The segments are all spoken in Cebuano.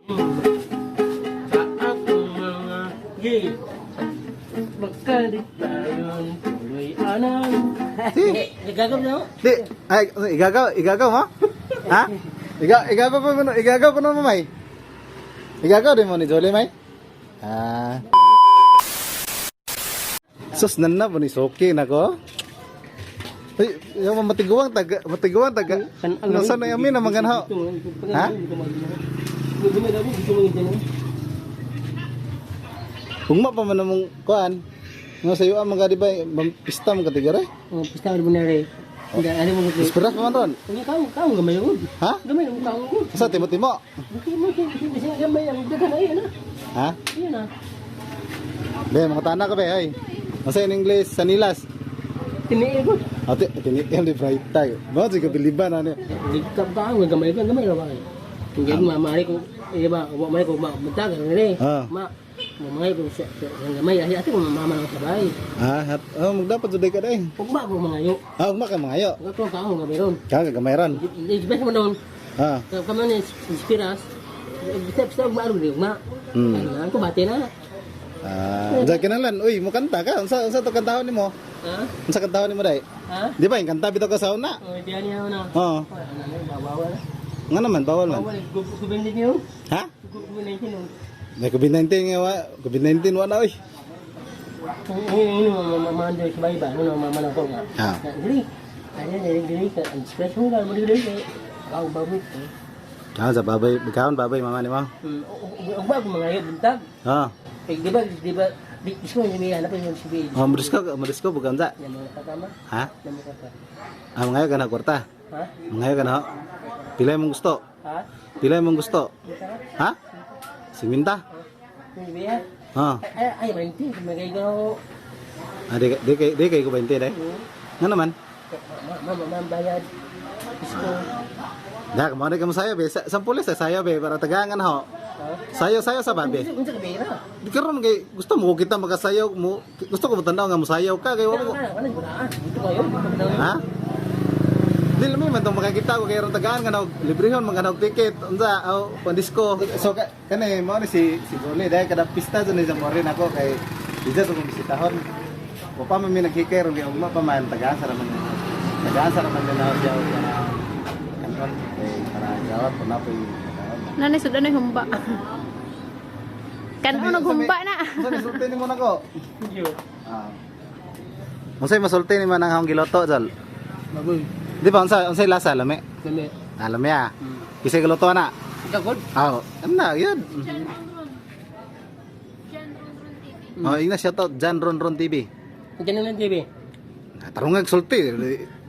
Sa akong mga gay. Magkalit tayo tuloy anang. Nagagawin na ako. Di, ay, igagaw, igagaw mo? Ha? Igagaw pa mo, igagaw ko na mo, May. Igagaw din mo ni Jolie, May? Ah. Sus, nanna po ni Soki na ko. Ay, yung matiguang taga, matiguang taga. Nasa na yamin ang mga ha? Ha? Ugma pa man namong kuan. Nga sayo ang mga di ba, pista mga katigara? Oh, pista mo na rin. Hindi, ano mo ko. Esperas pa man ron. Kanya kang kang gamay ko. Ha? Gamay mo kang ko. Sa timo-timo. Buki mo kasi gamay ang dagan ay na. Ha? Ayan na. Be, mga tana ka be, ay. Masa in English, sanilas. Tiniil ko. Ate, tiniil di bright tayo. Ba, sige biliban ano. Di ka kang gamay ko, gamay ra ba. Hindi ma mari ko, eh ba, wa mari ko ma butagan rin. Ah. Ma mamay ko sa gamay ay ate ko mama lang sabay. Ah, hat, oh, magdapat jud ka day. Ugma ko mga yo. Ah, ugma ka mga ayo. Ko kang gamay ron. Ka gamay ron. Di ba mo noon? Ah. Kamo ni inspiras. Bisa bisa ugma ron ugma. Ano ko bate na. Ah, unsa kinahanglan? Uy, mo kanta ka. Unsa unsa to kantahon nimo? Ha? Unsa kantahon nimo day? Ha? Di ba yung kanta bitaw ka sa una? Oh, diyan niya na. Oo. Ano na bawal. Nga naman bawal man. Bawal gubin din yun. Ha? Gubin din yun. May COVID-19 nga wa, COVID-19 wa na oy. Ini mama sa bahay ba? Ano mama lang ko nga. Ah. Dili. Ano dili dili ka ang stress mo ka mo dili. Kau babu. Ah, sa babay, bikaon babay mama nimo. Ugma ko mga buntag. Ah. Eh, di ba di ko ni hanap yung si Oh, madisko, madisko bukan sa. Namo ka tama? Ha? Namo ka pa. Ah, mga ka na kwarta. Ha? Mga ka na. Pila mong gusto? Ha? Pila mong gusto? Ha? Siminta? Hindi ba? Ah. Ay, ay, 20. Magay ko. Ah, di kay ko 20 dai. Nga naman. Mama, mama, bayad. Isko. Da, kamo na kamo sayo be. Sa pulis sa sayo be para tagangan ho. Ha? Sayo sayo sa babe. Unsa ka bira? Di karon kay gusto mo kita makasayaw mo gusto ko mutanaw nga mosayaw ka kay wa mo. Ano ba? Dito kayo. Ha? Di lami man tong makakita ko kay ron tagaan nga nog librehon man nga nog ticket unsa aw pandisco. So ka, kani mao ni si si Jolie dahil kada pista jud ni sa Morin ako kay di sa kong bisitahon. Wa pa man mi naghikay ron kay ugma pa man tagaan sa raman. Tagaan sa raman na siya og kanon kay para gawat pa na po'y kaon. Nanay sudan na humba. Kanon naghumba na. Unsa ni sulti nimo nako? Yo. Ah. Unsay masulti nimo nang akong giluto, Jol? Bagoy. Di ba unsa unsay lasa lami? Lami. Ah, lami ah. Kisay giluto na. Ikaw god. Ah, ano na, yun. Oh, ingna shout out Jan Ron Ron TV. Diyan lang TV. Tarungag sulti.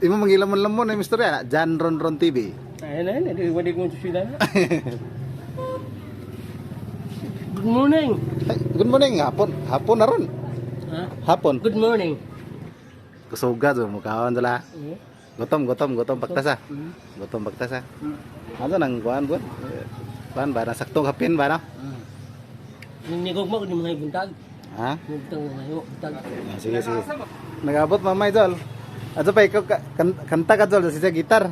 Imo mangilamon-lamon ay istorya na Jan Ron Ron TV. Ayun na, hindi wala kong susila na. Good morning. Ay, good morning hapon. Hapon na ron. Ha? Hapon. Good morning. Kusuga do mukaon dala. Eh? Gutom, gutom, gutom paktasa. Gutom paktasa. Ano nang kuan buat? Kuan ba na saktong hapin ba no? Nigog mo ni mga buntag. Ha? Buntag mga buntag. Ah, sige, sige. Nag-abot mamay, Jol. Ato pa, ikaw, kanta ka, Jol, sa gitar.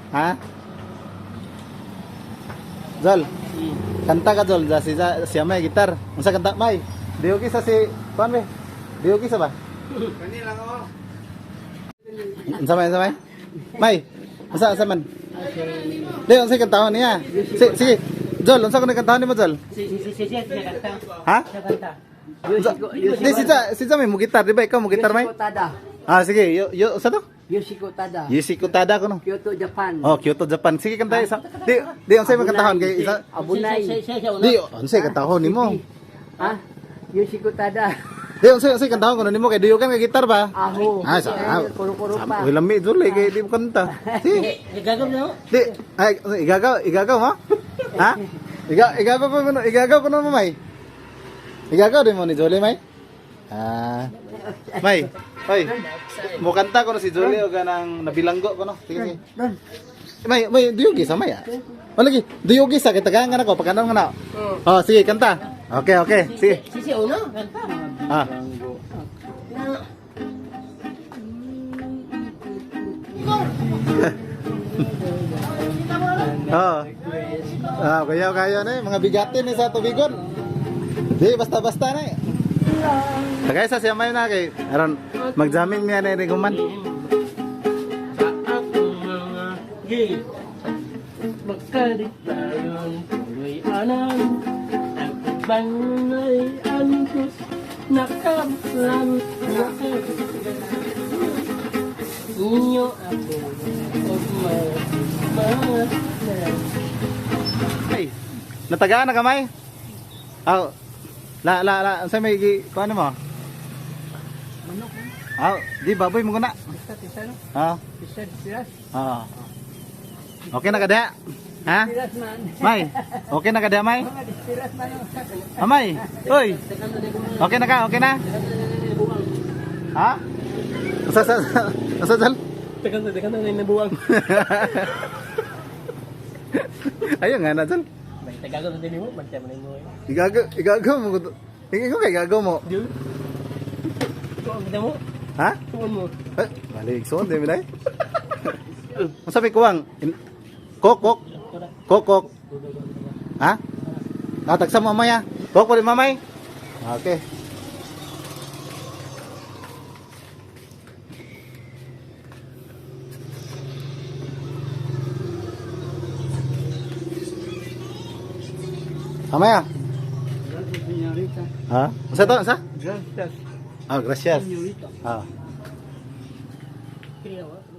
Ha? Jol, kanta ka, Jol, sa siya may gitar. Unsa kanta, May? Diyo kisa si, kuan be? Diyo kisa ba? Kani lang oh. Unsa may, unsa may? May, unsa, unsa man? Di, unsa kantahon niya? Sige, sige. Jol, unsa ko kantahon nimo, Jol? Si si si si si kanta. Ha? Siya kanta. Di, si Ja may mo gitar, di ba? Ikaw mo gitar, May? Yoshiko Tada. Ah, sige. Yo, yo, unsa to? Yoshiko Tada. Yoshiko Tada ko no. Kyoto, Japan. Oh, Kyoto, Japan. Sige, kanta isa. Di, di, unsay makantahon kay isa? Abunay. Si si si Di, unsay kantahon nimo? Ha? Yoshiko Tada. Di, unsay unsay kantahon kuno nimo kay duyugan kay gitar ba? Aho. Ah, sa Kuro-kuro pa. Uy, lami dul eh, kay di mo kanta. Sige. Nagagawin na ako. Di, ay, igagaw, igagaw mo? Ha? Igagaw pa mo, igagaw ko mo, May. Igagaw din mo ni Jolie, May? Ah. May, May. Mo kanta ko no si Jolie o ganang nabilanggo ko no. Sige, sige. May, may, duyugi sa may ah. O lagi, duyugi sa kita nga nako pagkanon nga na. Oh, sige, kanta. Okay, okay, sige. Si si una kanta. Ah. Na Oo. Ah, kaya kaya na eh. Mga bigatin eh sa tubigon. Di, basta-basta na eh. Tagay sa siya may na kay aron magjamin niya na rin man. Sa akong mga gi magkalitayon tuloy anang ang banay antos nakablang ninyo ako og mga Ay, natagaan na kamay? Aw, la la la, unsa may gi kuan mo? Manok. Eh. Aw, di baboy mo na. Pista, pista no? Ah, Pista, pilas. ah. Okay na kada? Ha? Pilas man. May, okay na kada may? Mga pilas man. Amay, oy. Okay na ka, okay na? Ha? Asa sa asa sal? Tekan na nabuang. Ayun nga na sal. May Tagalog na din mo, magtama na mo. Igago, igago mo. Igago kay igago mo. Di. Tuon kita mo, Ha? tuon mo. Eh, balik son di bilay. Unsa may kuwang? Kok kok kok kok. Ha? Natagsa mo mamaya. Kok pa rin mamay. Okay. Mamaya. Gracias, señorita. Ha? Unsa to? Unsa? Gracias, Ah, gracias. señorita. Ah. Kaya wa.